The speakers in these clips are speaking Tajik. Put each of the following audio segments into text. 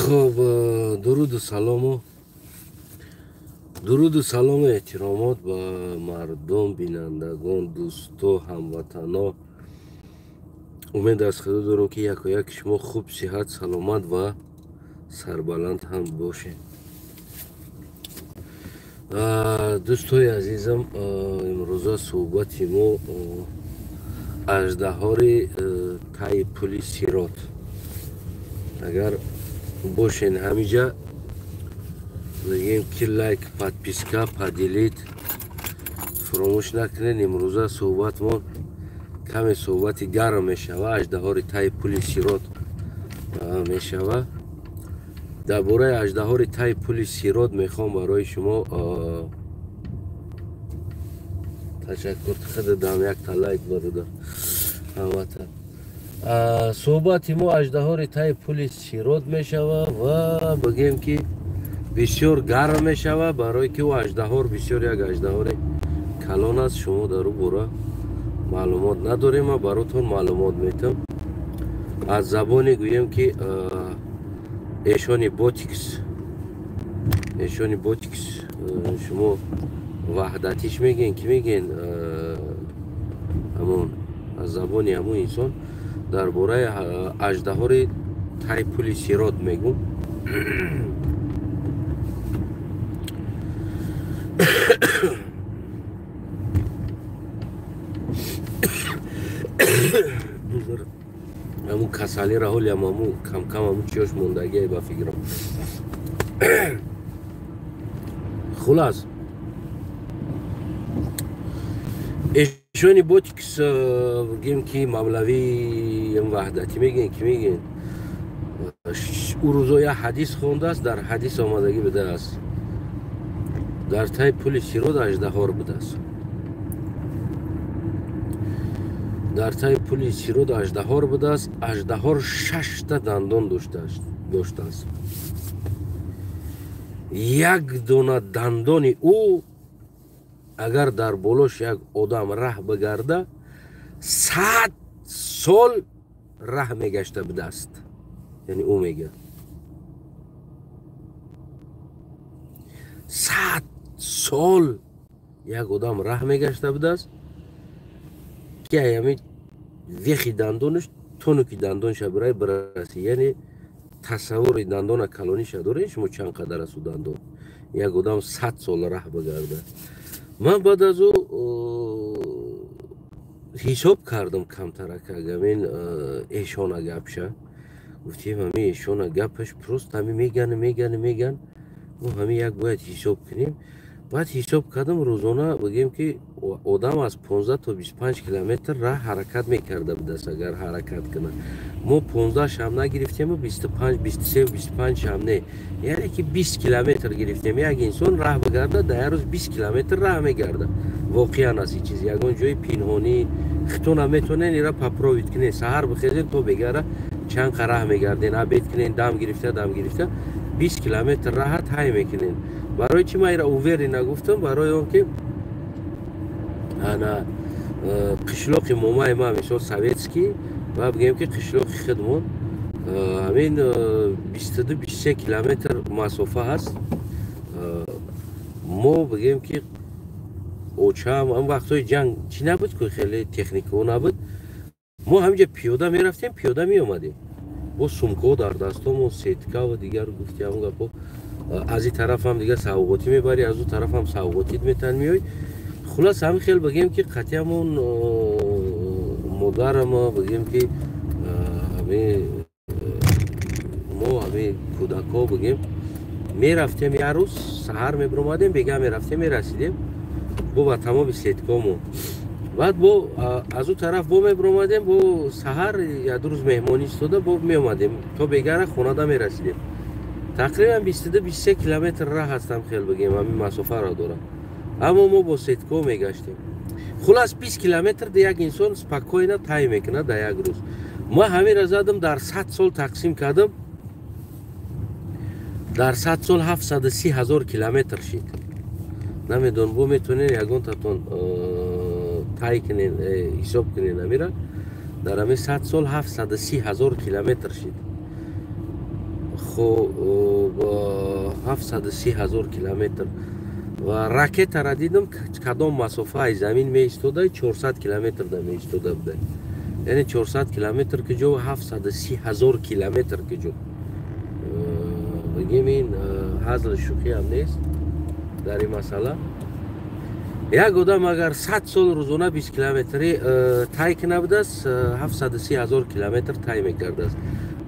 Хуб, дуруду салому эҳтиромот ба мардум, бинандагон, дӯсто, ҳамватано. Умед аз Худо дорам, ки яко як шумо хуб, сиҳат, саломат ва сарбаланд ҳам бошед. Дӯстои азизам, имрӯза суҳбати мо аждаҳори таи пули сирот. Агар бошен ҳамиҷа, мегӯем ки лайк, подписка, поделить фуромӯш накунед. Имрӯза суҳбатмон каме суҳбати гарм мешава, аждаҳори таи пули сирот мешава. Дар бораи аждаҳори таи пули сирот мехоҳам барои шумо. Ташаккур, худадам якта лайк, бародар, ҳамватан. Суҳбати мо аждаҳори таи пули сирот мешава ва бигӯем ки бисёр гарм мешава, барое ки ӯ аждаҳор бисёр як аждаҳори калон аст. Шумо дар ӯ бора маълумот надорем, ма баротон маълумот метам аз забони, гӯем ки, эшони ботикс, эшони ботикс. Шумо ваҳдатиш мегӯен, ки мегӯен, ҳамон аз забони ҳамон инсон дар бораи аждаҳори таи пули сирот мегӯм. Ҳамун касалиро ҳолиам ҳамун камкам ҳамун чиёш мондагие ба фикрам. Хулас, эшони ботикс, бигем ки мавлавиам ваҳдатӣ мегӯен, ки мегӯен, ӯ рӯзо як ҳадис хондааст. Дар ҳадис омадагӣ будааст, дар таи пули сирот аждаҳор будааст. Дар таи пули сирот аждаҳор будааст. Аждаҳор шашта дандон доштааст. Як дона дандони ӯ агар дар болош як одам раҳ бигарда, 100 сол раҳ мегашта будааст. Яъне ӯ мегӯяд, 100 сол як одам раҳ мегашта будааст, ки аями вехи дандонаш тонуки дандонша бирай бираси. Яъне тасаввури дандона калониша доред шумо, чанд қадар аст ӯ дандон, як одам 100 сол раҳ бигарда. Ман баъд аз ӯ ҳисоб кардам камтарак, агамин эшона гапша гуфтем, ҳами эшона гапаш просто ҳами меган, меган, меган, мо ҳами як бояд ҳисоб кунем. Баъд ҳисоб кардам, рӯзона, бигем ки, одам аз 15 то 25 километр раҳ ҳаракат мекарда будааст, агар ҳаракат кунад. Мо 15 шам нагирифтему, 25, 23, 25 шам не, яъне ки 20 километр гирифтем. Як инсон раҳ бигарда, дар як рӯз 20 километр раҳ мегарда. Воқеан аст, чиз ягон ҷои пинҳонӣ хитона метонен ира попробовать кунед. Саҳар бихезен, то бегара чанд қа раҳ мегарден, обед кунен, дам гирифта, дам гирифта, 20 километр раҳа тай мекунен. Барои чӣ ман ира уверенно гуфтам? Барои он ки ана қишлоқи момаи ма, мисол, советский, ва бигӯем ки қишлоқи худмон, ҳамин 22, 23 километр масофа ҳаст. Мо, бигӯем ки, очам ҳам вақтҳои ҷанг чӣ набуд ку, хеле техникао набуд, мо ҳаминҷа пиёда мерафтем, пиёда меомадем, бо сумкао дар дастомон, сетка ва дигар, гуфти ҳамон гапо. Аз ин тарафам дигар савғотӣ мебарӣ, аз ӯ тарафам савғотит метан, меой. Хулас, ҳамин хел, бигем ки, қатъиамон модарама, бигем ки, ҳами мо ҳами кӯдакҳо, бигем, мерафтем, як рӯз саҳар мебиромадем, бега мерафтем, мерасидем бо ба тамоми сеткамо. Баъд бо аз ӯ тараф бо мебиромадем, бо саҳар як ду рӯз меҳмонӣ истода, бо меомадем, то бегара хонада мерасидем. Тақрибан 22, 23 километр раҳ ҳастам, хел бигем, ҳамин масофаро дорам, аммо мо бо сеткао мегаштем. Хулас, 20 километр як инсон спокойно тай мекунад дар як рӯз. Ма ҳаминро задам, дар 100 сол тақсим кардам, дар 100 сол 730 ҳазор километр шид. Намедонам, бо метавонед ягонтатон тай кунен, ҳисоб кунен амира. Дар ҳамин 100 сол 730 ҳазор километр шид. 730 ҳазор километр ва ракетара дидам, кадом масофаи замин меистода, 400 километр да меистода буда. Яъне 400 километр куҷо, 730 ҳазор километр куҷо. Бигем, ин ҳазл шӯхиам нест дар ин масъала. Як одам агар 100 сол рӯзона 20 километри тай кина будааст, 730 ҳазор километр тай мекардааст.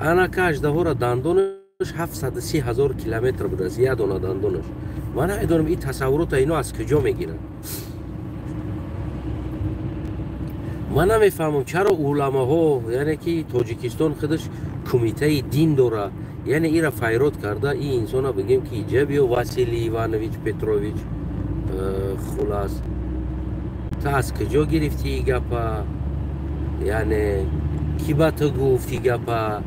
Анака аждаҳора дандонаш 730 ҳазор километр будааст, як дона дандонаш. Ман намедонам, ин тасаввурота ино аз куҷо мегиранд. Ман намефаҳмам, чаро уламоҳо, яъне ки Тоҷикистон худаш кумитаи дин дора, яъне ира файрод карда ин инсона бигем ки иҷа биё, Василий Иванович Петрович, хулас, ту аз куҷо гирифтӣ и гапа, яъне ки ба ту гуфт и гапа?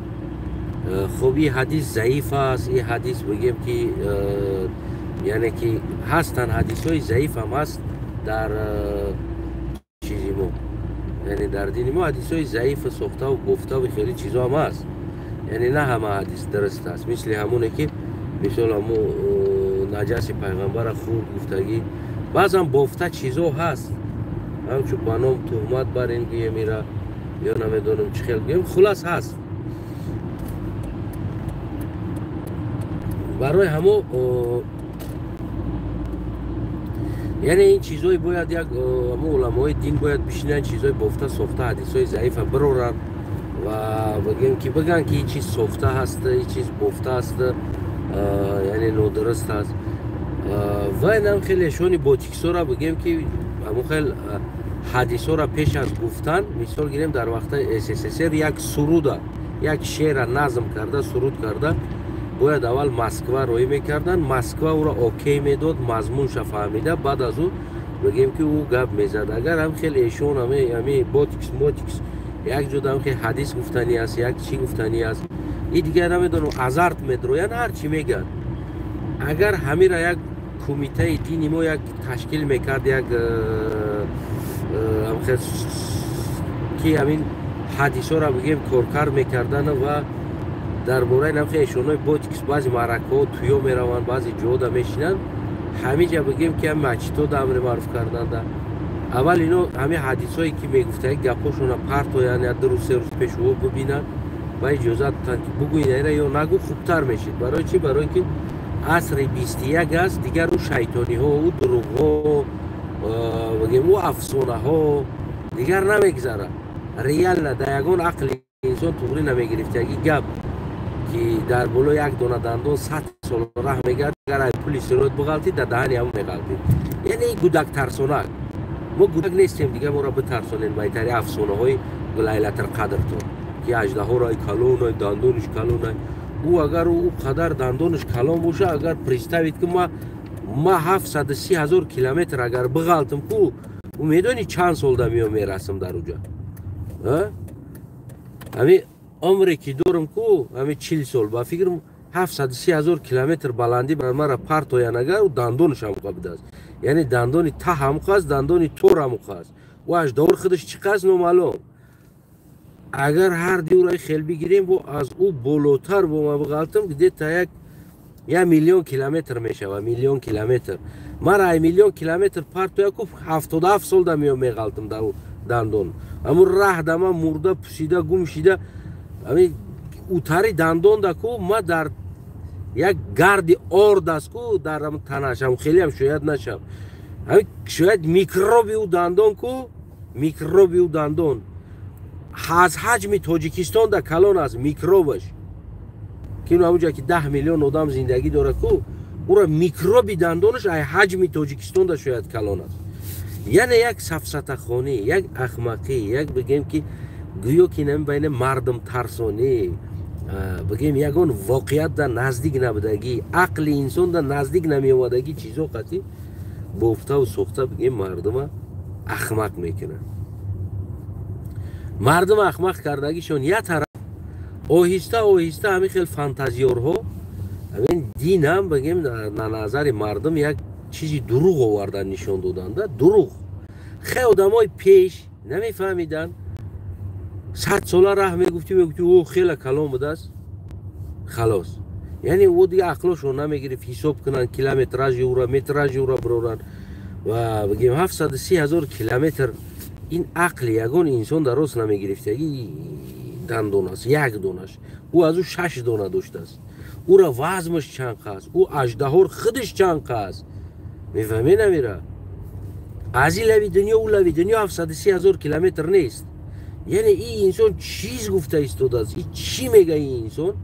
Хуб, и ҳадис заиф аст, и ҳадис бигем ки, яъне ки ҳастанд ҳадисҳои заиф ҳам ҳаст дар чизи мо, яъне дар дини мо ҳадисҳои заифу сохтаву бофтаву хеле чизо ҳам ҳаст. Яъне на ҳама ҳадис дуруст аст, мисли ҳамоне ки мисол ҳамо наҷаси пайғамбара хурд гуфтагӣ, баъзан бофта чизо ҳаст, ҳамчун ба ном туҳмат бар ин гӯем ира ё намедонам чӣ хел гӯем, хулас ҳаст. Барои ҳамо, яъне ин чизҳои бояд як ҳамо уламои дин бояд бишинанд, чизҳои бофта сохта, ҳадисҳои заифа бироранд ва бигем ки бигӯянд ки ин чиз сохта ҳаст, ин чиз бофта аст, яъне нодуруст аст. Ва инам хеле эшони ботиксора бигем ки ҳамон хел ҳадисҳоро пеш аз гуфтан, мисол гирем, дар вақти СССР як суруда, як шеъра назм карда, суруд карда бояд аввал Москва роӣ мекарданд, Москва ӯро окей медод, мазмунша фаҳмида, баъд аз ӯ бигем ки ӯ гап мезад. Агар ҳам хеле эшон ҳами ботикс мотикс як ҷо ҳам хел ҳадис гуфтанӣ аст, як чӣ гуфтанӣ аст, и дигар намедонам, азарт медроянд, ҳар чӣ мегӯянд. Агар ҳамира як кумитаи дини мо як ташкил мекард, як ки ҳамин ҳадисҳоро бигем коркар мекардан ва дар бораи намхе эшонҳои ботикс баъзе маъракаҳо туё мераванд, баъзе ҷода мешинанд, ҳамиҷа бигем ки ҳами масҷидҳо да амри маъруф карданда, аввал ино ҳамин ҳадисҳое ки мегуфтаи гапҳошона партоянд, як ду рӯз се рӯз пеш ӯ бибинанд ва иҷозат доданд ки бугӯ инара ё нагӯ, хубтар мешид. Барои чӣ? Барои ки асри 21 аст, дигар ӯ шайтониҳо, ӯ дурӯғҳо, бигем ӯ афсонаҳо дигар намегзарад. Реально дар ягон ақли инсон туғрӣ намегирифтаги гап ки дар болои як дона дандон 100 сол раҳ мегард, агар ай пули сироят буғалтӣ, дар даҳани ҳамон меғалтӣ. Яъне ин гудак тарсонак. Мо гудак нестем, дигар моро битарсонед ба итари афсонаҳои Лайлатулқадртон ки аждаҳоро ай калонай, дандониш калонай. Ӯ агар ӯ қадар дандониш калон боша, агар представить ки ма 730 ҳазор километр агар биғалтам ку, ӯ медонӣ чанд сол да меом мерасам дар уҷа? Ҳами умре ки дорам ку, ҳами 40 сол, ба фикрам 730 ҳазор километр баландӣ бар мара партоян, агар ӯ дандонаш ҳамуқа будааст. Яъне дандони та ҳамуқа аст, дандони тор ҳамуқа аст. Ӯ аждаҳор худаш чӣ қаст номаълум. Агар ҳар диура хел бигирем, бо аз ӯ болотар бо ма биғалтам, где-то як миллион километр мешавад, миллион километр. Мара ай миллион километр партоя ку, 77 сол да меом меғалтам дар ӯ дандон. Ҳамун раҳ да ман мурда, пусида, гум шида, ҳамин утари дандон да ку, ма дар як гарди орд аст ку, дар ҳамун танашам, хелеам шояд нашам. Ҳамин шояд микроби ӯ дандон ку, микроби ӯ дандон аз ҳаҷми Тоҷикистон да калон аст микробаш. Ки ҳамунҷа ки 10 миллион одам зиндагӣ дорад ку, ӯро микроби дандонаш ай ҳаҷми Тоҷикистон да шояд калон аст. Яъне як сафсатахонӣ, як ахмақӣ, як бигем ки гӯё ки нами байни мардум тарсонӣ, бигем ягон воқеият да наздик набудагӣ, ақли инсон да наздик намеомадагӣ чизо қатӣ бофтаву сохта бигем мардума ахмақ мекунад. Мардум ахмақ кардагишон як тараф, оҳиста оҳиста ҳамин хел фантазиёрҳо, ҳамин динам бигем на назари мардум як чизи дурӯғ овардан нишон доданда, дурӯғ. Хе одамои пеш намефаҳмиданд, 100 сола раҳ мегуфтӣ, мегуфтӣ ӯ хела калон будааст, халос. Яъне ӯ дига ақлошон намегирифт ҳисоб кунанд километражи ӯра, метражи ӯра бироранд ва бигем 730 ҳазор километр. Ин ақли ягон инсон дар рост намегирифтаги дандон аст, як донаш. Ӯ аз ӯ 6 дона доштааст. Ӯра вазмаш чанқа аст, ӯ аждаҳор худаш чанқа аст. Мефаҳме намера? Аз ин лави дунё ӯ лави дунё 730 ҳазор километр нест. Яъне ин инсон чиз гуфта истодааст, и чӣ мега ин инсон?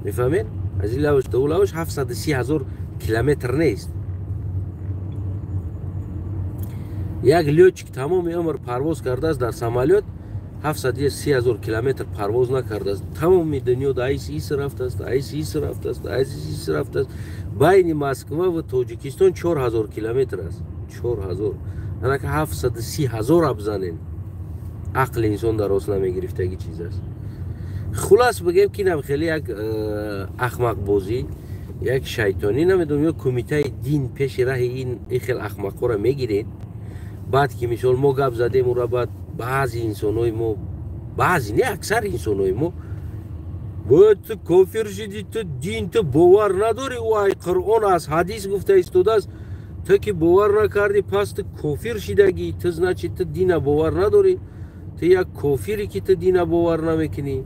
Мефаҳмед? Аз ин лаваш то ӯ лаваш 730 ҳазор километр нест. Як лётчик тамоми умр парвоз кардааст дар самолёт, 730 ҳазор километр парвоз накардааст. Тамоми дунё да айс ис рафтааст, айс ис рафтааст, айс ис рафтааст. Байни Москва ва Тоҷикистон 4000 километр аст. 4000. Анака 730 ҳазор абзанен. Ақли инсон дар рост намегирифтаги чиз аст. Хулас бигем ки инам хеле як ахмақбозӣ, як шайтонӣ, намедонам, ё кумитаи дин пеши раҳи ин хел ахмақҳоро мегиред. Баъд ки мисол мо гап задем ура, баъд баъзи инсонҳои мо, баъзи не, аксари инсонҳои мо бояд ту кофир шидӣ, ту дин ту бовар надорӣ, ӯ ай Қуръон аз ҳадис гуфта истодааст, ту ки бовар накардӣ, пас ту кофир шидагӣ, ту значит ту дина бовар надорӣ, ту як кофире ки ту дина бовар намекунӣ.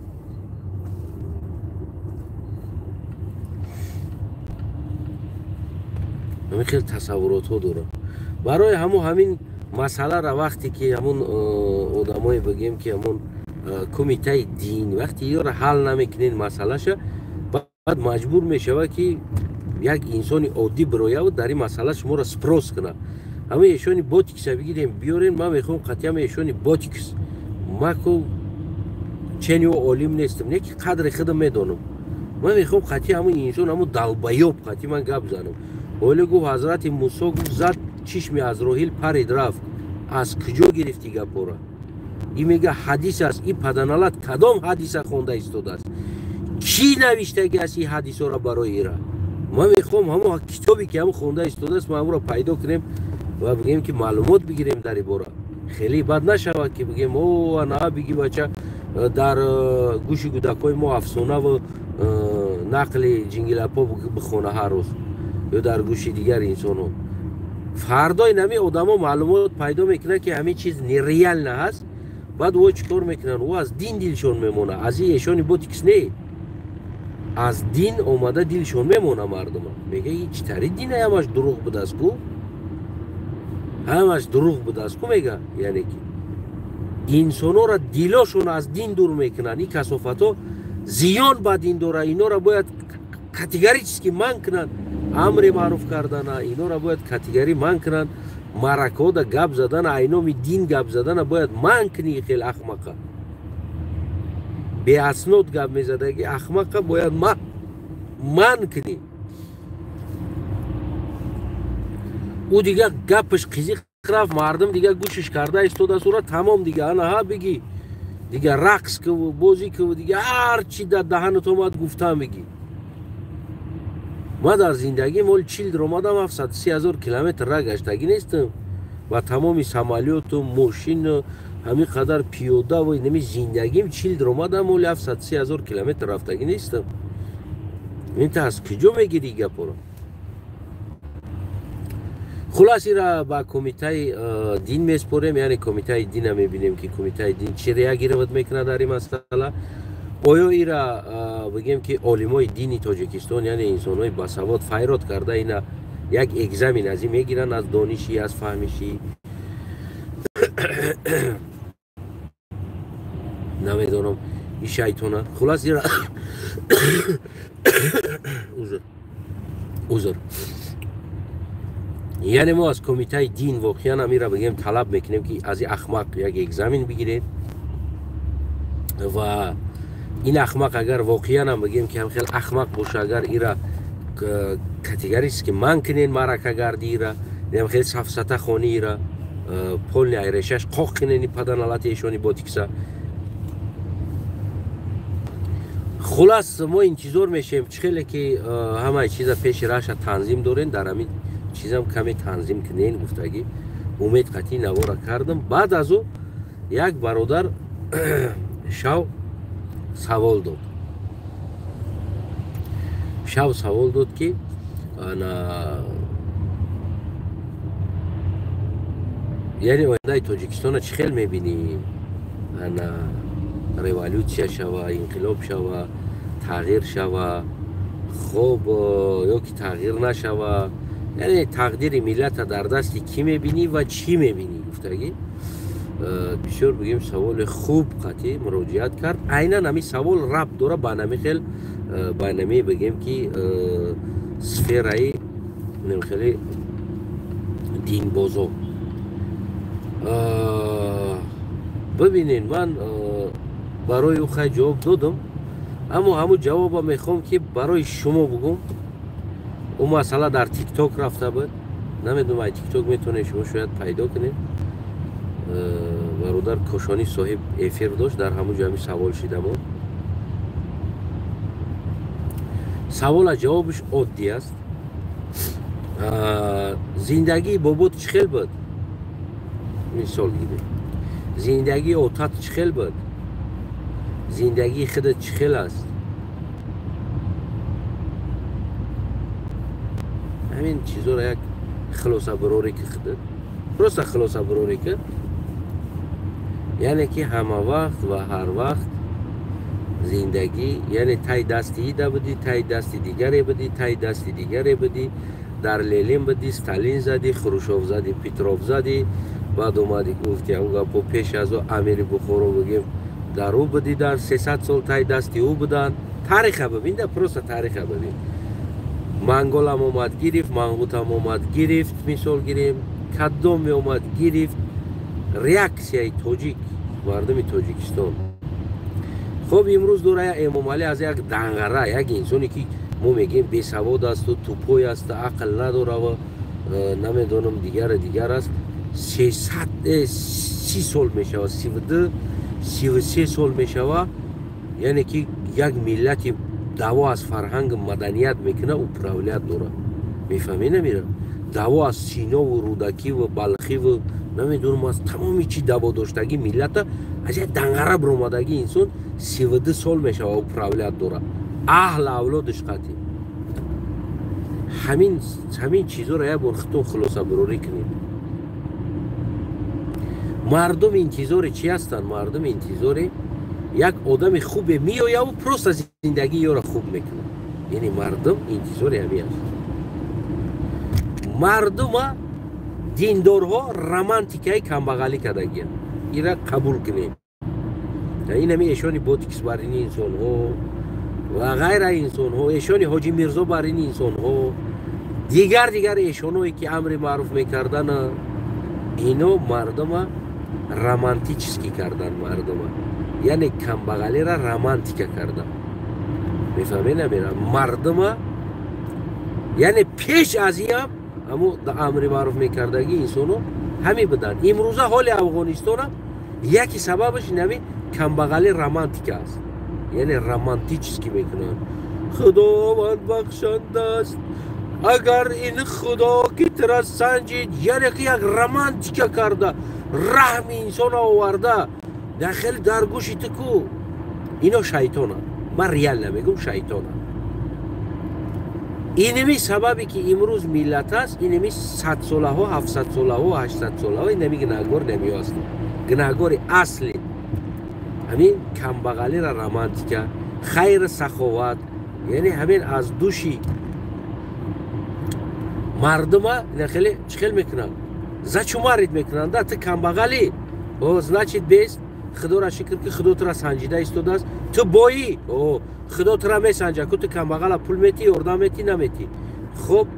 Ҳамин хел тасаввуротҳо дорам. Барои ҳамун ҳамин масъаларо вақте ки ҳамун одамое бигем ки ҳамун кумитаи дин вақте ёро ҳал намекунен масъалаша, баъд маҷбур мешавад ки як инсони оддӣ бирояву дар ин масъала шуморо спрос кунад. Ҳамин эшони ботикса бигирем биёрем, ман мехоҳам қатъиян эшони ботикс. Ман ку чени ӯ олим нестам, не ки қадри худам медонам. Ман мехоҳам қатъиян ҳамун инсон, ҳамун далбаёб қатъи ман гап занам. Оле гуфт ҳазрати Мусо гуфт зад чишми Азроҳил парид рафт. Аз куҷо гирифтӣ гапора? И мега ҳадис аст. И паданалат кадом ҳадиса хонда истодааст? Чӣ навиштаги аст ин ҳадисҳоро барои ира? Ман мехоҳам ҳамон китобе ки ҳамон хонда истодааст, ман ҳамонро пайдо кунем ва бигем ки маълумот бигирем дар ин бора. Хеле бад нашавад ки бигем о ана биги бача дар гӯши кӯдакҳои мо афсонаву нақли ҷингилапо бихона ҳар рӯз ё дар гӯши дигар инсонҳо. Фардои нами одамо маълумот пайдо мекунад ки ҳамин чиз нереально ҳаст. Баъд ӯ чӣ кор мекунанд? Ӯ аз дин дилшон мемонад. Аз ин эшони ботикс не, аз дин омада дилшон мемона мардума. Мега ин чӣ тари дина ҳамаш дурӯғ будааст ку? Ҳамаш дурӯғ будааст ку мега. Яъне ки инсонҳоро дилошон аз дин дур мекунанд. Ин касофатҳо зиён ба дин дора. Инора бояд категорически манъ кунанд. Амри маъруф кардана инора бояд категорӣ манъ кунанд. Маракода гап задана, айноми дин гап задана бояд манъ кунӣ. Хел ахмақа беаснод гап мезадаги ахмақа бояд манъ кунӣ. Ӯ дига гапаш қизиқ рафт, мардум дига гӯшиш карда истодааст ура, тамом дига ана ҳа бигӣ, дига рақс куву бозӣ куву, дига ҳар чи дар даҳанат омад гуфтан бигӣ. Ман дар зиндагим ҳол 40 омадам, 730 ҳазор километр ра гаштагӣ нестам. Ба тамоми самолёту мошину ҳамин қадар пиёдаву нами зиндагим 40 омадам, ҳол 730 ҳазор километр рафтагӣ нестам. Ин та аз куҷо мегирӣ гапоро? Хулас ира ба кумитаи дин меспорем. Яъне кумитаи дина мебинем ки кумитаи дин чӣ реагировать мекунад дар ин масъала. Оё ира бигем ки олимои дини Тоҷикистон, яъне инсонҳои басавод файрод карда ина як экзамен аз ин мегиранд, аз дониши, аз фаҳмиши, намедонам ин шайтона. Хулас ира узр. Яъне мо аз кумитаи дин воқеан ҳамира бигем талаб мекунем ки аз ин ахмақ як экзамен бигиред ва ин ахмақ агар воқеан ҳам бигем ки ҳам хел ахмақ боша, агар ира категорически манъ кунен, маърака ира, ҳам хел сафсата хони ира полни айрешаш қоқ кунен паданалати эшони ботикса. Хулас мо интизор мешем чӣ хеле ки ҳамаи чиза пеши раша танзим дорен, дар ҳамин чизам каме танзим кунен гуфтагӣ умед қатъи навора кардам. Баъд аз ӯ як бародар шав савол дод. Имшаб савол дод, ки ана яъне ояндаи Тоҷикистона чӣ хел мебинӣ? Ана революсия шава, инқилоб шава, тағйир шава, хоб ё ки тағйир нашава, яъне тақдири миллата дар дасти кӣ мебинӣ ва чӣ мебинӣ гуфтагӣ. Бисёр бигем саволи хуб қатъӣ муроҷиат кард. Айнан ҳамин савол рабт дора ба нами хел, ба нами бигем ки сфераи хеле динбозо. Бибинед, ман барои ӯ хай ҷавоб додам, аммо ҳамун ҷавоба мехоҳам ки барои шумо бугум. Ӯ масъала дар тикток рафта буд, намедонам ай тикток метавонед шумо шояд пайдо кунед. Бародар Кошонӣ соҳиб эфир дошт, дар ҳамун ҷо ҳамин савол шидамон. Савола ҷавобаш оддӣ аст. Зиндагии бобот чӣ хел буд? Мисол гирем, зиндагии отат чӣ хел буд? Зиндагии худат чӣ хел аст? Ҳамин чизоро як хулосабарорӣ ки худат просто хулосабарорӣ ки, яъне ки ҳама вақт ва ҳар вақт зиндагӣ, яъне тай дасти ида будӣ, тай дасти дигаре будӣ, тай дасти дигаре будӣ, дар Ленин будӣ, Сталин задӣ, Хрушов задӣ, Петров задӣ, баъд омадӣ гуфти ҳамун гапо пеш аз ӯ Амири Бухоро бигем, дар ӯ будӣ, дар 300 сол тай дасти ӯ буданд. Тариха бибин, да просто тариха бибин. Монголам омад гирифт, мангутам омад гирифт, мисол гирем, кадом меомад гирифт. Реаксияи тоҷик, мардуми Тоҷикистон. Хоб имрӯз дора Эмомалӣ аз як данғара, як инсоне ки мо мегӯем бесавод асту тупой аст, ақл надора ва намедонам дигар дигар аст. 330 сол мешава, 32 33 сол мешава, яъне ки як миллати даъво аз фарҳанг маданият мекуна, управлят дора. Мефаҳмӣ намира? Даъво аз Синову Рӯдакиву Балхиву намедонам аз тамоми чи даъво доштагӣ миллата аз як данғара биромадагӣ инсон 32 сол мешава управлят дора. Аҳл авлодиш қатъи. Ҳамин чизоро як бор худтон хулосабарорӣ кунед. Мардум интизори чӣ ҳастанд? Мардум интизори як одами хубе меояву просто зиндагии ёро хуб мекунад. Яъне мардум интизори ҳамин аст. Мардума диндорҳо романтикаи камбағалӣ кардагианд. Ира қабул кунем. Ин ҳамин эшони ботикс барини инсонҳо ва ғайра инсонҳо, эшони Ҳоҷи Мирзо барини инсонҳо, дигар дигар эшоное ки амри маъруф мекардан, ино мардума романтически кардан, мардума яъне камбағалиро романтика кардан. Мефаҳмед намера? Мардума яъне пеш аз ин ҳам ҳамун амри маъруф мекардагӣ инсоно ҳамин буданд. Имрӯза ҳоли Афғонистона яке сабабаш ин ҳамин камбағали романтика аст. Яъне романтически мекунанд. Худованд бахшанда аст, агар ин худо ки тура санҷид, яъне ки як романтика карда, раҳми инсона оварда, дар хеле дар гӯши ту ку. Ино шайтонанд. Ман реально мегӯм шайтонанд. Инами сабабе ки имрӯз миллат аст, инами 100 солаҳо, 700 солаҳо, 800 солаҳо, инами гунаҳгор намиё ҳастанд. Гунаҳгори асли ҳамин камбағалиро романтика, хайру саховат, яъне ҳамин аз души мардума ина хеле чӣ хел мекунанд? Зачумарид мекунанд. Да ту камбағалӣ, о значит бест, худоро шукр ки худо тура санҷида истодааст. Ту боӣ, о худо тура месанҷа ку ту камбағала пул метӣ, ёрдам метӣ, наметӣ. Хуб,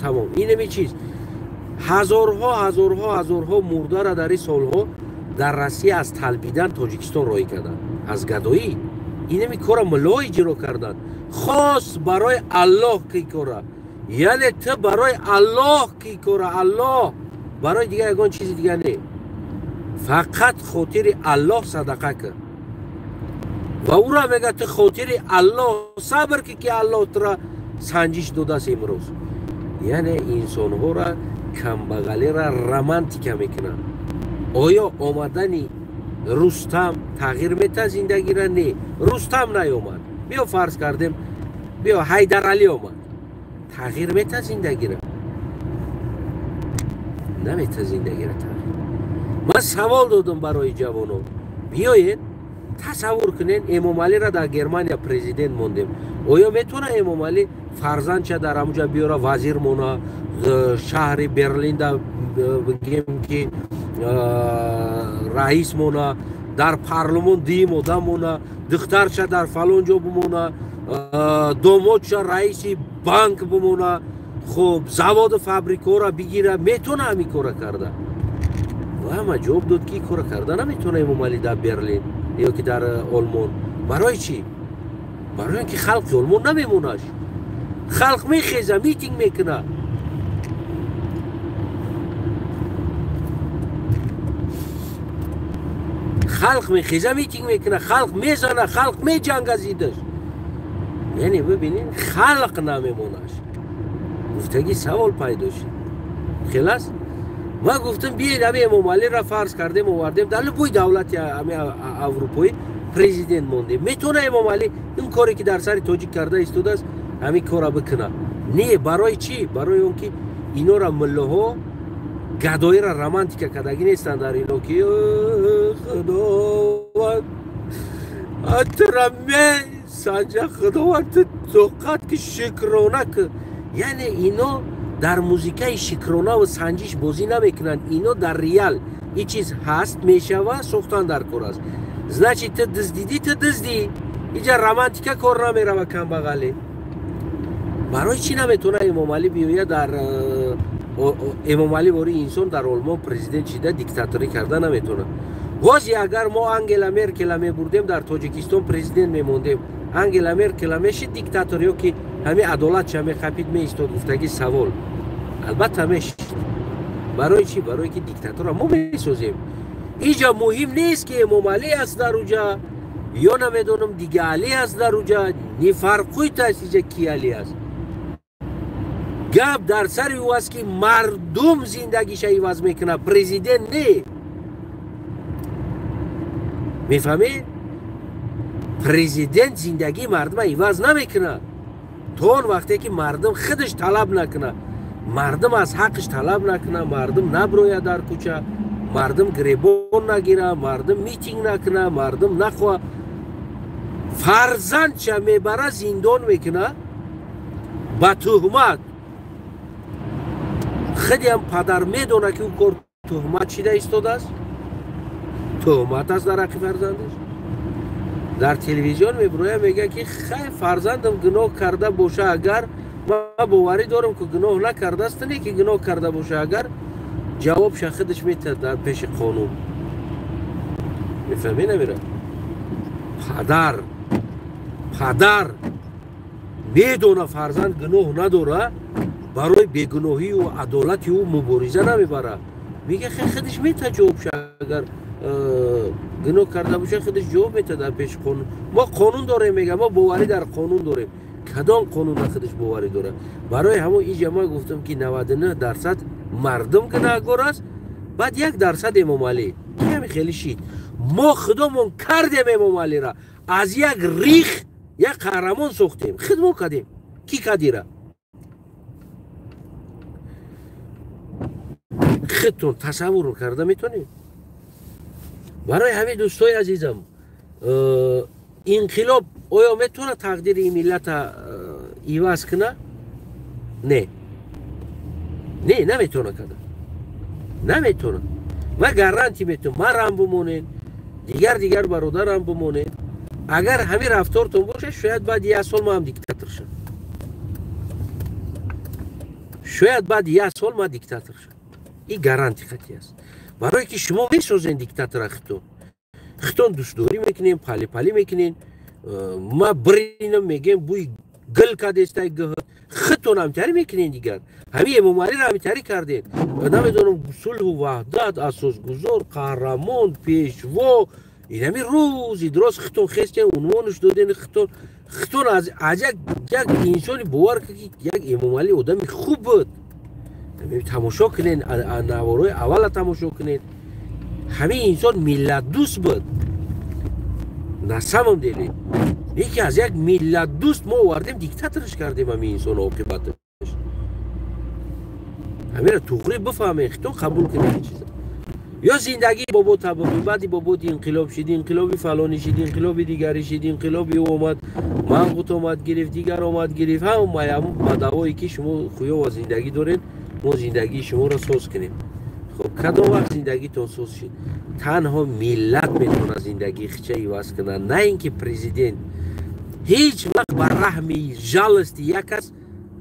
тамом. Инами чиз ҳазорҳо ҳазорҳо ҳазорҳо мурдара дар ин солҳо дар Россия аз талбидан Тоҷикистон роҳӣ карданд, аз гадоӣ. Инами кора мулло иҷро карданд, хос барои Аллоҳ ки кора, яъне ту барои Аллоҳ ки кора, Аллоҳ барои дигар ягон чизи дигар не, фақат хотири Аллоҳ садақа кар. Ва ӯро мега ту хотири Аллоҳ сабр ки, ки Аллоҳ тура санҷиш додааст имрӯз. Яъне инсонҳоро камбағалиро романтика мекунанд. Оё омадани Рустам тағйир метаҳад зиндагиро? Не, Рустам наёмад. Биё фарз кардем Биё Ҳайдаралӣ омад, тағйир мета зиндагиро? Намета зиндагиро тағйир. Ман савол додам барои ҷавонон, биёед тасаввур кунед, Эмомалиро дар Германия президент мондем. Оё метавона Эмомалӣ фарзандча дар ҳамуҷа биёра вазир мона, шаҳри Берлинда бигем ки раис мона, дар парлумон дуюм одам мона, духтарча дар фалон ҷо бимона, домодча раиси банк бимона, хуб заводу фабрикаҳоро бигира? Метавона ҳамин кора карда? Ва ҳама ҷавоб дод ки кора карда наметавона Эмомалӣ дар Берлин ё ки дар Олмон. Барои чӣ? Барои он ки халқи Олмон намемонаш. Халқ мехеза, митинг мекуна. Халқ мехеза, митинг мекуна, халқ мезана, халқ меҷанга зиддаш. Яъне бибинед, халқ намемонаш. Гуфтагӣ савол пайдо шуд. Хелас? Ман гуфтам биед ҳами Эмомалиро фарз кардем, овардем дар любой давлати ҳами аврупоӣ президент мондем. Метавона Эмомалӣ ин коре ки дар сари тоҷик карда истодааст ҳамин корро бикуна? Не, барои чӣ? Барои он ки инора муллоҳо гадоиро романтика кардагӣ нестанд дар ино ки худованд атра месанҷа, худованд ту тоқат ки шукрона ки. Яъне ино дар музикаи шукронаву санҷиш бозӣ намекунанд. Ино дар реал ин чиз ҳаст, мешава, сохтан дар кор аст. Значит, ту дуздидӣ, ту дуздӣ. Инҷа романтика кор намерава камбағалӣ. Барои чӣ наметавона Эмомалӣ биёяд дар Эмомалӣ вори инсон дар Олмон президент шида диктаторӣ карда наметавонад? Бози агар мо Ангела Меркела мебурдем дар Тоҷикистон президент мемондем, Ангела Меркела мешид диктатор ё ки ҳамин адолатша мехапид меистод? Гуфтагӣ савол. Албатта мешид. Барои чӣ? Барое ки диктатора мо месозем. Инҷа муҳим нест ки Эмомалӣ аст дар уҷа ё намедонам дига Алӣ аст дар уҷа, не фарқуйт аст инҷа ки Алӣ аст. Гап дар сари ӯ аст ки мардум зиндагиша иваз мекунад, президент не. Мефаҳмед? Президент зиндагии мардума иваз намекунад то он вақте ки мардум худаш талаб накунад, мардум аз ҳаққаш талаб накунад, мардум наброяд дар кӯча, мардум гребон нагира, мардум митинг накунад, мардум нахоҳад. Фарзандча мебара зиндон мекунад ба туҳмат. Худиам падар медонад ки ӯ кор туҳмат шида истодааст, туҳмат аст дар ҳаққи фарзандаш. Дар телевизион мебирояд, мегӯяд ки хай фарзандам гуноҳ карда боша, агар ман боварӣ дорам ки гуноҳ накардааст, не ки гуноҳ карда боша, агар ҷавобша худаш метиҳад дар пеши қонун. Мефаҳмӣ намира? Падар медона фарзанд гуноҳ надора, барои бегуноҳию адолати ӯ мубориза намебарад. Мегӯяд хай худаш метиҳад ҷавобша, агар гуноҳ карда боша худаш ҷавоб метиҳад дар пеши қонун. Мо қонун дорем, мегӯяд, мо боварӣ дар қонун дорем. Кадом қонун дар худаш боварӣ дорад? Барои ҳамон инҷа ман гуфтам ки 99% мардум гунаҳгор аст, баъд 1% Эмомалӣ. Ҳами хеле шид. Мо худомон кардем Эмомалиро, аз як рих як қаҳрамон сохтем, худ мо кардем. Кӣ кадира? Худтон тасаввур карда метонед? Барои ҳамин дӯстои азизам, инқилоб оё метавонад тақдири ин миллата иваз кунад? Не, не, наметавона карда, наметавона. Ман гарантӣ метавонам, марам бимонед, дигар бародарам бимонед. Агар ҳамин рафтортон бошад, шояд баъди як сол ман ҳам диктатор шавам. Шояд баъди як сол ман диктатор шавам. Ин гаранти қатъӣ аст. Барое ки шумо месозен диктатора хитон. Хитон дӯстдорӣ мекунем, палипалӣ мекунем. Ма биринам мегем бӯи гил кадестай гӯ. Хитон ҳамтарӣ мекунем дигар. Ҳамин Эмомалиро ҳамтарӣ кардем. Намедонам сулҳу ваҳдат, асосгузор, қаҳрамон, пешво. Ин ҳамин рӯзи дуроз хитон хестем, унвонаш додем хитон. Хитон аз як инсони бовар кард ки як Эмомалӣ одами хуб буд. Тамошо кунед, наворои аввала тамошо кунед. Ҳамин инсон миллатдӯст буд. На самом деле яке аз як миллатдӯст мо овардем, диктаторш кардем ҳамин инсон оқибаташ. Ҳамира туғри бифаҳмем, хитон қабул кунем ин чиза. Ё зиндагии бобо табобӣ, баъди боботи инқилоб шид, инқилоби фалонӣ шид, инқилоби дигарӣ шид, инқилоби ӯ омад, манғут омад гирифт, дигар омад гирифт. Ҳамаи мадавое ки шумо хуё ва зиндагӣ доред, мо зиндагии шуморо соз кунем. Хоб, кадом вақт зиндагитон соз шид? Танҳо миллат метавонад зиндагии хича иваз кунад, на ин ки президент. Ҳеҷ вақт ба раҳми жалости як кас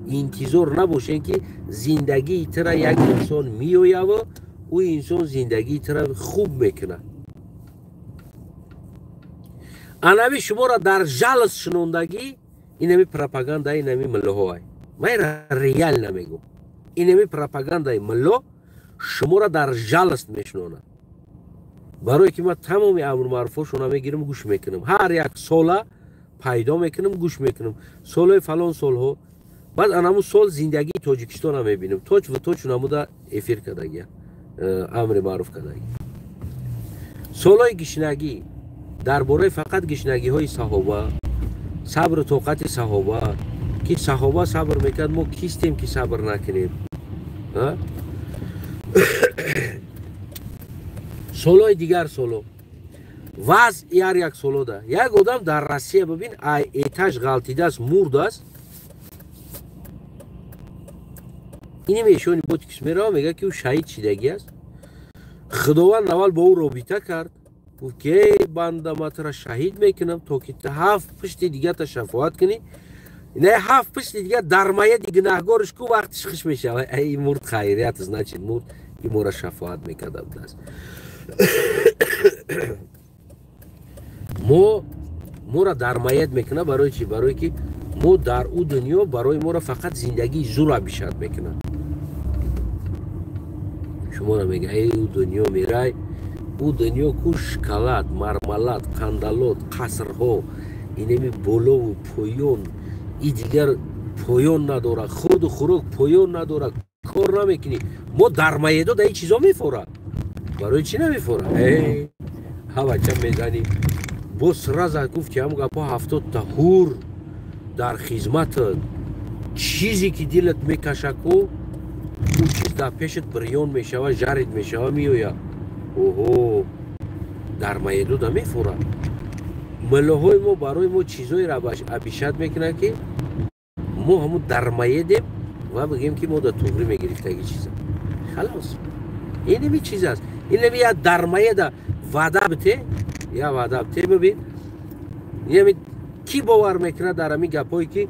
интизор набошем, ки зиндагии тира як инсон меояву ӯ инсон зиндагии тира хуб мекунад. Анави шуморо дар жалост шунондагӣ, инами пропаганда, инами миллоҳоай. Ман ира реально мегӯм. Инами пропагандаи милло шуморо дар жалост мешунонад. Барое ки ман тамоми амрумаъруфҳошона мегирам, гӯш мекунам. Ҳар як сола пайдо мекунам, гӯш мекунам. Солҳои фалон солҳо, баъд анаму сол зиндагии Тоҷикистона мебинам. Точ в точ намуда эфир кардагия, амри маъруф кардагӣ. Солҳои гишнагӣ дар бораи фақат гишнагиҳои саҳоба, сабру тоқати саҳоба, ки саҳоба сабр мекард, мо кистем ки сабр накунем? Солҳои дигар соло вазъ ҳар як солода. Як одам дар Россия бибин, ай этаж ғалтидааст, мурдааст. Инаме ишони ботикс мерава, мега ки ӯ шаҳид шидагӣ аст. Худованд аввал бо ӯ робита кард, гуфт ки эй банда, ман тура шаҳид мекунам, то ки ҳафт пушти дигата шафоат кунӣ. Не, ҳафт пушти дига дар маяди гунаҳгориш ку вақтиш хиш мешавад. Эй мурд, хайрият, значит мурд, и мора шафоат мекарда будааст. Мора дар маят мекунад. Барои чӣ? Барое ки мо дар ӯ дунё барои моро фақат зиндагии зур абишат мекунад. Шуморо мега, эй ӯ дунё мерай, ӯ дунё ку шоколад, мармалад, қандалот, қасрҳо, инеми болову поён, и дигар поён надорад, хӯрду хӯрок поён надорад, кор намекунӣ. Мо дар маедо да ин чизо мефорад. Барои чӣ намефорад? Эй ҳавача мезанӣ. Боз сразу гуфт ки ҳамон гапҳо 70-та ҳур дар хизматат, чизе ки дилат мекашаку, ӯ чиз дар пешат бирён мешава, жарид мешава, меояд. Оҳо, дар маедуда мефорад. Миллоҳои мо барои мо чизҳоеро абишат мекунанд, ки мо ҳамун дар маедем ва бигем ки мо дар туғрӣ мегирифтаги чиза. Халос, инами чиз аст. Инами я дар маеда ваъда бите, я ваъда бите, бибин. Инами ки бовар мекунад дар ҳамин гапҳое ки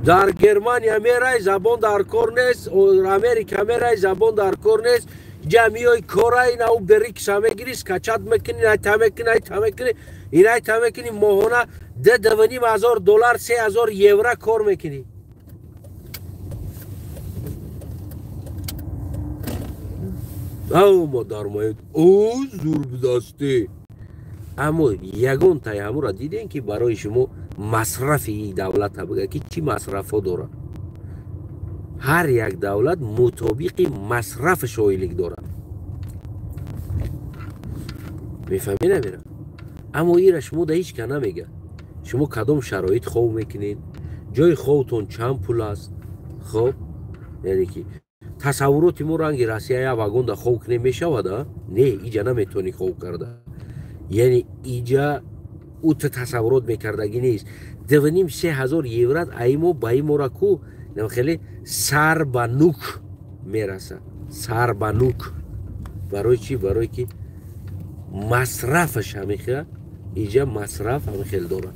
дар Германия мерай, забон дар кор нест, Америка мерай, забон дар кор нест, ҷамиёи корай нау берикса мегири, скачат мекунӣ, най та мекунӣ, най та мекунӣ, инай та мекунӣ, моҳона 2,5 ҳазор доллар, 3 ҳазор евро кор мекунӣ. Мо дар маед ӯ зур будастӣ. Аммо ягон таи ҳамура дидем, ки барои шумо масрафи ин давлата бига, ки чӣ масрафҳо дорад. Ҳар як давлат мутобиқи масрафаш ойлик дорад. Мефаҳмӣ намера? Аммо ира шумо да ҳеҷ ка намега. Шумо кадом шароит хов мекунед, ҷои ховтон чанд пул аст. Хоб, яъне ки тасаввуроти мо ранги Россия як вагонда хов кунем мешавад, а? Не, иҷа наметавонӣ хов карда. Яъне иҷа ӯ ту тасаввурот мекардагӣ нест. 2,5-3 ҳазор евро аимо ба имора ку хеле сар ба нук мерасад, сар ба нук. Барои чӣ? Барое ки масрафаш ҳамихел, иҷа масраф ҳамихел дорад.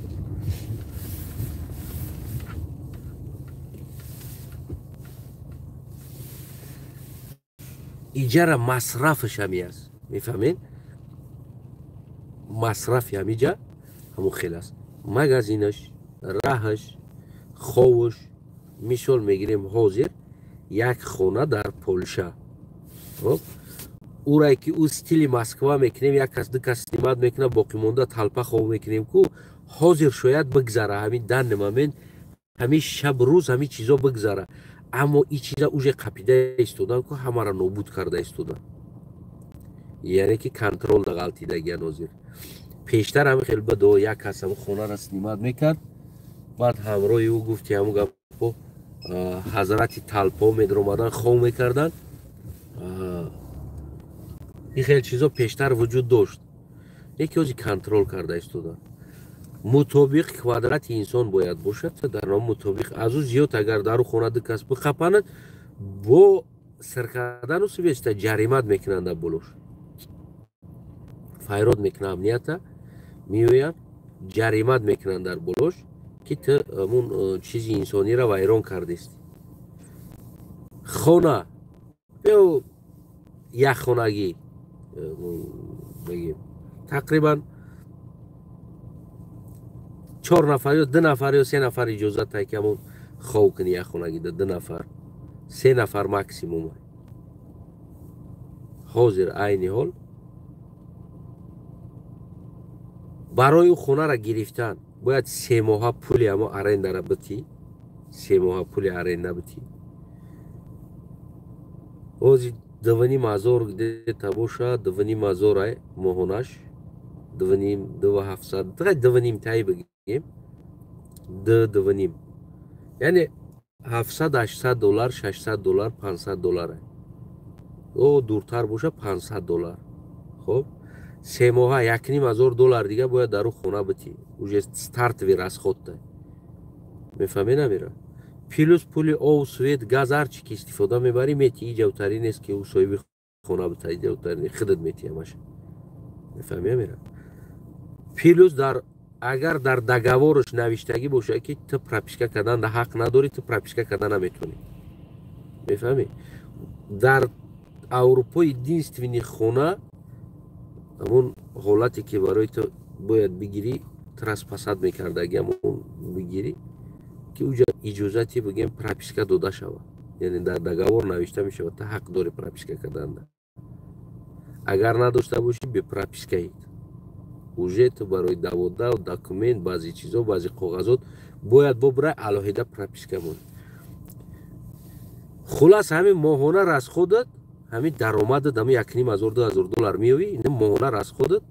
Иҷара масрафаш ҳами аст, мефаҳмед? Масрафи ҳамиҷа ҳамон хел аст. Магазинаш, раҳаш, ховуш. Мисол мегирем, ҳозир як хона дар Полша, урае ки ӯ стили Москва мекунем, як кас, ду кас снимать мекунад, боқимонда толпа хов мекунем ку. Ҳозир шояд бигзара, ҳамин данный момент, ҳамин шаб рӯз ҳамин чизо бигзара, аммо ин чиза уже қапида истодан ку, ҳамаро нобуд карда истодан, яъне ки контрол да ғалтидагиян. Ҳозир Пештар ҳами хел бадо як кас ҳамун хонара снимать мекард, баъд ҳамроҳи ӯ гуфти ҳамун гапо ҳазрати талпо медаромадан, хов мекарданд. Ин хел чизо пештар вуҷуд дошт, яке ози контрол карда истода. Мутобиқ квадрати инсон бояд бошад, дар ном мутобиқ. Аз ӯ зиёд агар дару хона ду кас бихапанад, бо сиркардану сивеста ҷаримат мекунанд, дар болош файрод мекунад, амнията меояд, ҷаримат мекунанд дар болош, ки ту ҳамун чизи инсониро вайрон кардест. Хона ё якхонагӣ бигем, тақрибан 4 нафар ё 2 нафар ё 3 нафар иҷозат тай, ки ҳамон хов кунӣ якхонагида, 2 нафар, 3 нафар максимум. Ҳозир айни ҳол барои ӯ хонара гирифтан бояд 3 моҳа пули ҳамо арендара битӣ, 3 моҳа пули аренда битӣ. Ҳозир 2,5 ҳазор где-то бошад, 2,5 ҳазор ай моҳонаш, 2,5, 2,700, 2,5 тай бигем, 2,5, яъне 700, 800 доллар, 600 доллар, 500 доллар ай. О дуртар боша 500 доллар. Хоб, 3 моҳа 1,5 ҳазор доллар дига бояд дар ӯ хона битӣ. Уже стартовый расход тай. Мефаҳмӣ намира? Плюс пули ов, свет, газ, ҳар чӣ ки истифода мебарӣ метӣ. Иҷавтарӣ нест, ки ӯ соҳиби хона бита, иҷавтарӣ худат метӣ ҳамаша. Мефаҳмӣ намира? Плюс дар агар дар договорш навиштагӣ бошад, ки ту прописка кардан да ҳақ надорӣ, ту прописка кардан наметавонӣ. Мефаҳмӣ? Дар Аврупо единственный хона ҳамон ҳолате ки барои ту бояд бигирӣ, траспасад мекардаги ҳамон бигирӣ, ки уҷа иҷозати бигем прописка дода шавад, яъне дар договор навишта мешавад, ту ҳақ дорӣ прописка карданда. Агар надошта бошӣ, бе пропискаид уже ту барои давода документ, баъзе чизо, баъзе коғазот бояд бобирай алоҳида прописка монӣ. Хулас, ҳамин моҳона расходат, ҳамин даромадат, ҳамин 1,5 ҳазор, 2 ҳазор доллар меёвӣ, ин моҳона расходат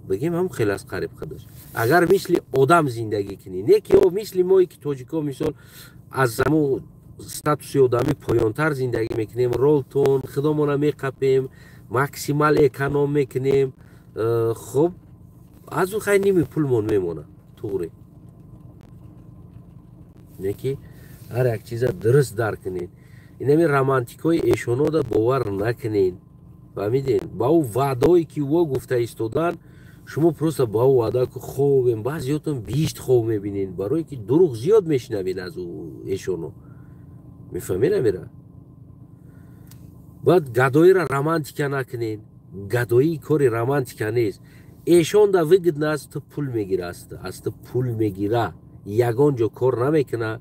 бигем ҳам хеле аз қариб худаш. Агар мисли одам зиндагӣ кунӣ, не ки мисли мое ки тоҷико мисол аз ҳамун статуси одамӣ поёнтар зиндагӣ мекунем, ролтон худомона меқапем, максимал эконом мекунем, хуб аз ӯ хай ними пулмон мемонад, туғри. Не ки ҳар як чиза дуруст дарк кунед. Инами романтикҳои эшонода бовар накунед. Фаҳмидед? Ба ӯ ваъдаое ки ӯ гуфта истодан, шумо просто ба ӯ ваъда хобем, баъзеётон биҳишт хоб мебинед, барое ки дурӯғ зиёд мешунавед аз ӯ эшоно. Мефаҳмед намера? Баъд гадоиро романтика накунед. Гадоӣ кори романтика нест. Эшон да выгодно аст, ту пул мегира, аз ту пул мегира, ягон ҷо кор намекуна,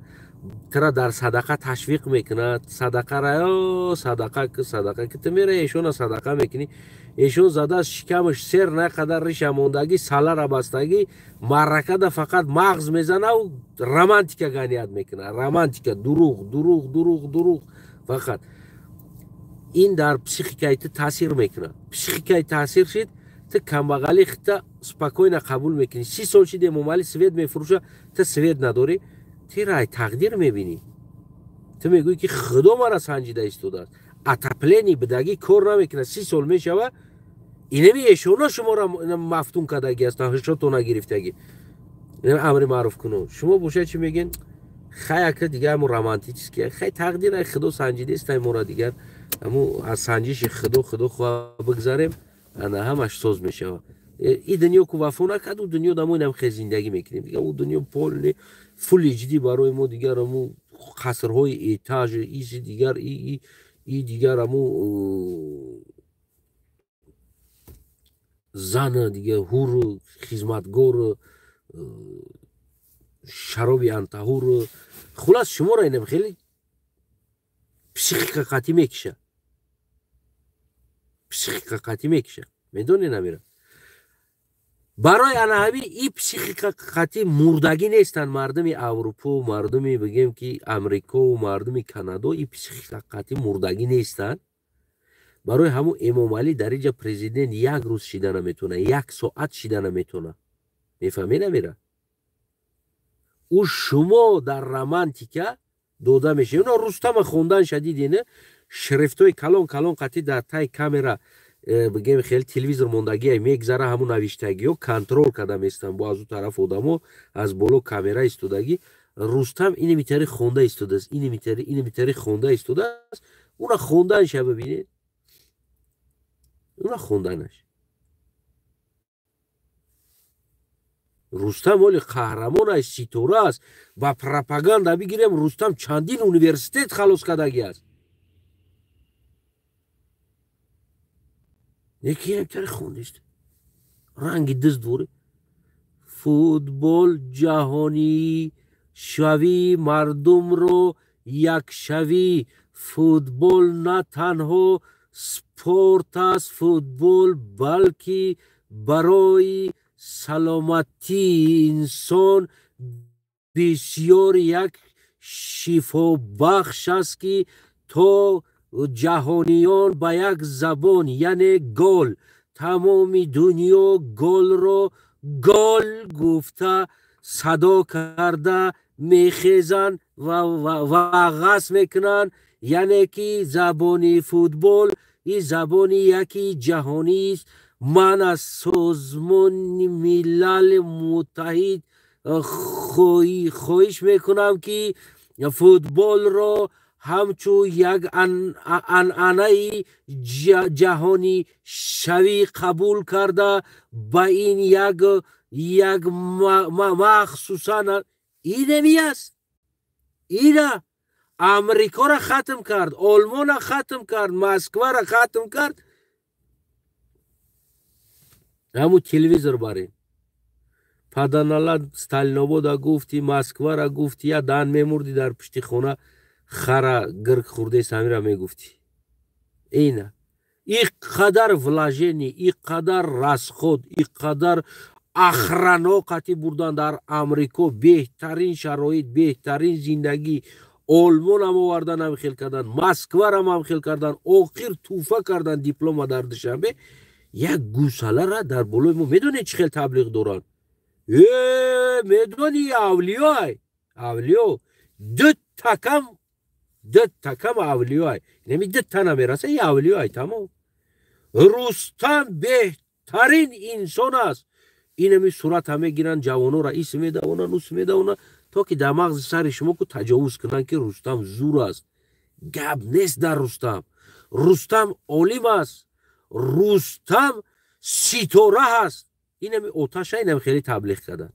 тура дар садақа ташвиқ мекунад, садақара садақа ки, садақа ки, ту мера эшона садақа мекунӣ, эшон задааст шикамаш сер нақадар риша мондагӣ, салара бастагӣ, маъракада фақат мағз мезанаву романтика ганият мекунад. Романтика, дурӯғ, дурӯғ, дурӯғ, дурӯғ фақат. Ин дар психикаи ту таъсир мекунад. Психикаи таъсир шид, ту камбағалӣ хита спокойно қабул мекунӣ. 30 сол шид Эмомалӣ свет мефурӯша, ту свет надорӣ, ту рай тақдир мебинӣ. Ту мегӯӣ, ки Худо мара санҷида истодааст. Отопление бидагӣ кор намекунад, 30 сол мешава. Инами эшоно шуморо мафтун кардагӣ ҳастанд, ҳушотона гирифтагӣ. Амри маъруф кунон. Шумо бошад чӣ мегӯед? Хай ака, дигар ҳамун романтический, хай тақдир, ай Худо санҷидест, ай мора дигар ҳамун аз санҷиши Худо, Худо хоҳа бигзарем, ана ҳамаш соз мешавад. И дунё ку вафо накард, ӯ дунё дамо инам хел зиндагӣ мекунем. Дигар ӯ дунё полный full HD барои мо, дигар ҳамун қасрҳои этаж, иси дигар, и дигар ҳамун зана дигар ҳуру хизматгору шароби антаҳуру. Хулас, шуморо инам хеле психика қатъӣ мекиша, психика қатъӣ мекиша. Медонӣ намира? Барои ана ҳамин и психика қатъӣ мурдагӣ нестанд мардуми Аврупо, мардуми бигем ки Амрикову мардуми Канадо, и психика қатъӣ мурдагӣ нестанд. Барои ҳамун Эмомалӣ дар инҷа президент як рӯз шида наметавона, як соат шида наметавона. Мефаҳмед намера? Ӯ шумо дар романтика дода мешавед. Оно Рустама хонданша дидед, не? Шрифтҳои калон калон қатӣ дар таи камера, бигем, хеле телевизор мондагие мегзара, ҳамун навиштагиҳо контрол карда местанд. Бо аз ӯ тараф одамо аз боло камера истодагӣ. Рустам инамитари хонда истодааст, инамитари, инамитари хонда истодааст. Уна хонданша бибинед, уна хонданаш. Рустам оли қаҳрамон аст, ситора аст. Ба пропаганда бигирем, Рустам чандин университет халос кардагӣ аст. Неки инамитари хондист, ранги дизд ворӣ. Футбол ҷаҳонӣ шавӣ, мардумро якшавӣ. Футбол на танҳо спорт аст, футбол балки барои саломатии инсон бисёр як шифобахш аст, ки то ҷаҳониён ба як забон, яъне гол, тамоми дунё голро гол гуфта садо карда мехезанд ва ғасб мекунанд. Яъне ки забони футбол и забони яки ҷаҳонист. Ман аз Созмони Милали Муттаҳид хоҳиш мекунам, ки футболро ҳамчун як анъанаи ҷаҳонишавӣ қабул карда, ба ин як махсусан инами аст. Ина Амрикоро хатм кард, Олмонро хатм кард, Москваро хатм кард. Ҳамун телевизор барем. Паданалат Сталинобода гуфти, Москвара гуфти, я дан мемурди дар пушти хона хара гирк хурдест, ҳамира мегуфтӣ. Ина и қадар вложение, и қадар расход, и қадар охрано қатӣ бурдан дар Амрико, беҳтарин шароит, беҳтарин зиндагӣ. Олмонам овардан, ҳам хел кардан, Москварам ҳам хел кардан, охир туҳфа кардан диплома дар Душанбе. Як гусалара дар болои мо медонед чӣ хел таблиғ доранд? Медони, авлиёй, авлиё ду такам, ду такам авлиёй, неми ду та намераса, и авлиёй тамом. Рустам беҳтарин инсон аст. Инами сурата мегиранд, ҷавонора ис медавонанд, ус медавонанд, то ки дар мағзи сари шумо ку таҷовуз кунанд, ки Рустам зур аст. Гап нест дар Рустам. Рустам олим аст, Рустам ситора ҳаст. Инами оташа инами хеле таблиғ карданд.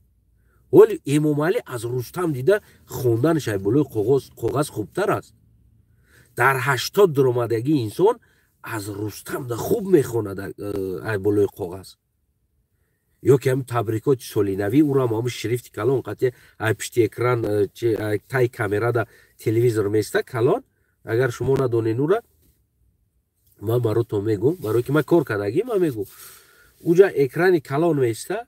Вале Эмомалӣ аз Рустам дида хонданаш ай болои коғаз хубтар аст. Дар 80 даромадагӣ инсон аз Рустам да хуб мехонад ай болои коғаз. Ё ки ҳамин табрикоти соли навӣ, ӯро ҳам ҳамун шрифти калон қатъи ай пушти экран, тай камера да телевизор места калон. Агар шумо надонед ӯра, ман баротон мегӯм, барое ки ман кор кардагӣ, ман мегӯм. Уҷа экрани калон места,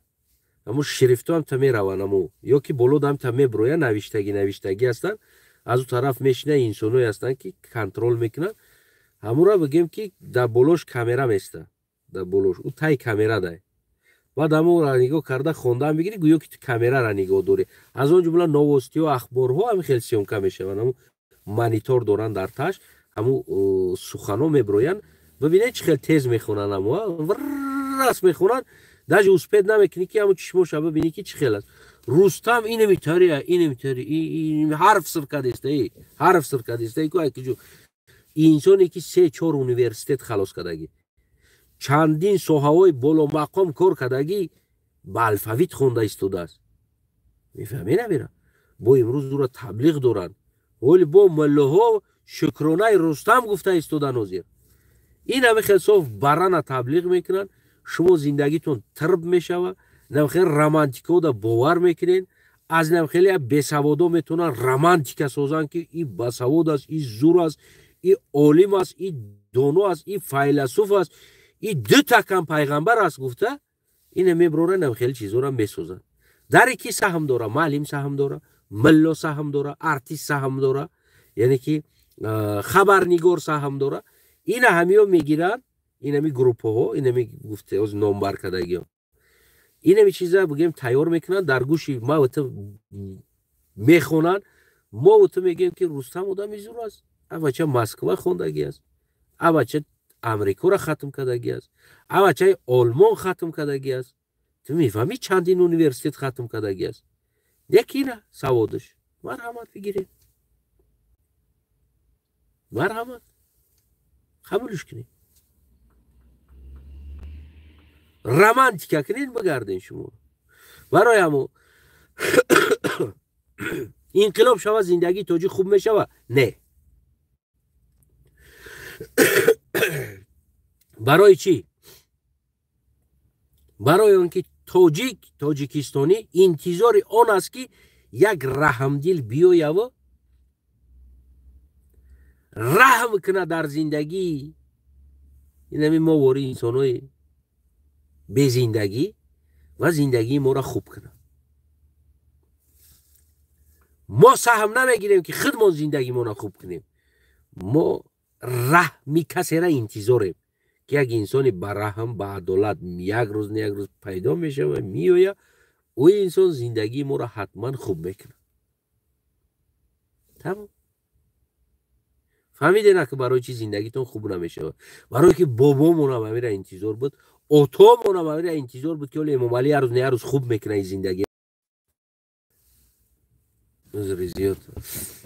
ҳамун шрифтҳо ҳам та мераванд, ҳамун ё ки боло ҳам та меброянд, навиштагӣ навиштагӣ ҳастанд. Аз ӯ тараф мешинанд инсонҳое ҳастанд, ки контрол мекунанд. Ҳамура бигем, ки дар болош камера места, дар болош ӯ тай камера дай. Баъд ҳамонро нигоҳ карда хондаам бигирӣ, гӯё ки ту камераро нигоҳ дорӣ. Аз он ҷумла новостиҳо, ахборҳо ҳамин хел съёмка мешаванд. Ҳамун монитор доранд дар таш, ҳамун суханҳо меброянд. Бибинед чӣ хел тез мехонанд, ҳамо рас мехонанд, даже успеть намекунӣ, ки ҳамун чишмоша бибинӣ, ки чӣ хел аст. Рустам инамитария, инамитари ҳарф сир кардеста, ҳарф сир кардеста. Ку айкиҷо инсоне ки 3-4 университет халос кардагӣ, чандин соҳаҳои боломақом кор кардагӣ, ба алфавит хонда истодааст. Мефаҳмӣ намера? Бо имрӯз ӯро таблиғ доранд. Вале бо муллоҳо шукронаи Рустам гуфта истодан ҳозир. Ин ҳами хел соф барана таблиғ мекунанд. Шумо зиндагитон тирб мешавад, намхел романтикода бовар мекунед. Аз намхеле бесаводо метавонанд романтика созанд, ки и басавод аст, и зур аст, и олим аст, и доно аст, и файласуф аст, и ду такам пайғамбар аст гуфта, ина меброра, намхели чизора месозанд. Дари ки саҳм дора? Маълим саҳм дора, милло саҳм дора, артист саҳм дора, яъне ки хабарнигор саҳм дора. Ина ҳамиё мегиранд, инами группаҳо, инами гуфте оз номбар кардагиё, инами чиза бигем тайёр мекунанд, дар гӯши ма ва ту мехонанд. Мо ва ту мегӯем, ки Рустам одами зур аст, авача Москва хондагӣ аст, авача Амрикоро хатм кардагӣ аст, авачаи Олмон хатм кардагӣ аст. Ту мефаҳмӣ, чандин университет хатм кардагӣ аст? Якина саводаш. Марҳамат, бигиред, марҳамат, қабулш кунед, романтика кунед, бигарден. Шумо барои ҳамо инқилоб шава, зиндагии тоҷик хуб мешава? Не. Барои чӣ? Барои он ки тоҷик, тоҷикистонӣ интизори он аст, ки як раҳмдил биёяву раҳм кунад дар зиндагӣ. Инами мо вори инсонҳои безиндагӣ ва зиндагии моро хуб кунад. Мо саҳм намегирем, ки худмон зиндагимонро хуб кунем. Мо раҳми касера интизорем, ки як инсони бараҳм, баадолат як рӯз не як рӯз пайдо мешава, меоя, ӯ инсон зиндагии моро ҳатман хуб мекунад. Тамом. Фаҳмидена, ки барои чӣ зиндагитон хуб намешавад? Барое ки бобомонам ҳамира интизор буд, отомонам ҳамира интизор буд, ки оле Эмомалӣ як рӯз не як рӯз хуб мекунад ин зиндагӣ. Узри зиёд.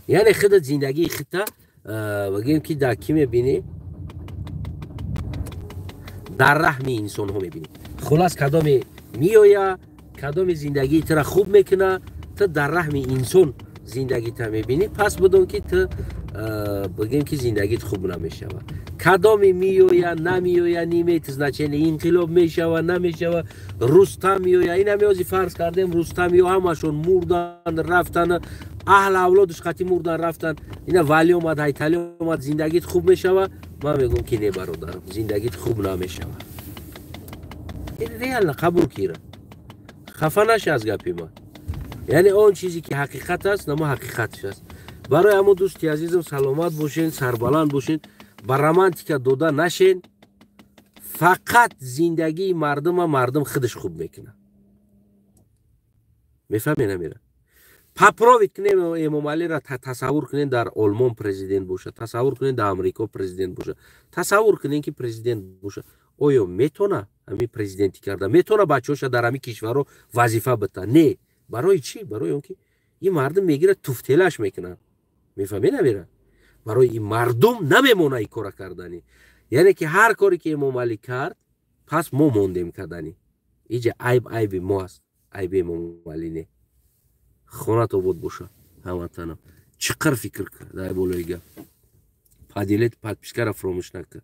Яъне худат зиндагии худта, бигӯем, ки дар кӣ мебинӣ? Дар раҳми инсонҳо мебинӣ. Хулас, кадоме меоя, кадоме зиндагии тура хуб мекуна, ту дар раҳми инсон зиндагита мебинӣ. Пас бидон, ки ту, бигӯем, ки зиндагит хуб намешавад. Кадоме меоя, намеоя, не имеет значения. Инқилоб мешава, намешава, Рустам меоя, ина меози, фарз кардем, Рустам ё ҳамашон мурданд, рафтан, аҳл авлодаш қатӣ мурдан, рафтан, ина Валӣ омад, Ҳайталӣ омад, зиндагит хуб мешава? Ман мегӯям, ки не, бародарам, зиндагит хуб намешава. Реально қабул кира, хафа наша аз гапи ман. Яъне он чизе ки ҳақиқат аст, намо ҳақиқатш аст. Барои ҳамон, дӯсти азизам, саломат бошен, сарбаланд бошен, ба романтика дода нашен. Фақат зиндагии мардума мардум худаш хуб мекунад. Мефаҳме намера? Попробовать кунем, Эмомалиро тасаввур кунем, дар Олмон президент боша, тасаввур кунем, дар Амрико президент боша, тасаввур кунем, ки президент боша. Оё метона ҳамин президентӣ карда метона, бачаҳоша дар ҳамин кишварро вазифа бита? Не. Барои чӣ? Барои он ки ин мардум мегирад, туфтелаш мекунад. Мефаҳме намера? Барои ин мардум намемона ин кора кардани. Яъне ки ҳар коре ки Эмомалӣ кард, пас мо мондем кардани. Иҷа айб айби мо аст, айби Эмомалӣ не. Хонат обод боша, ҳамватанам. Чӣ қадр фикр кар дар болои гап. Поделить, подпискара фуромӯш накар.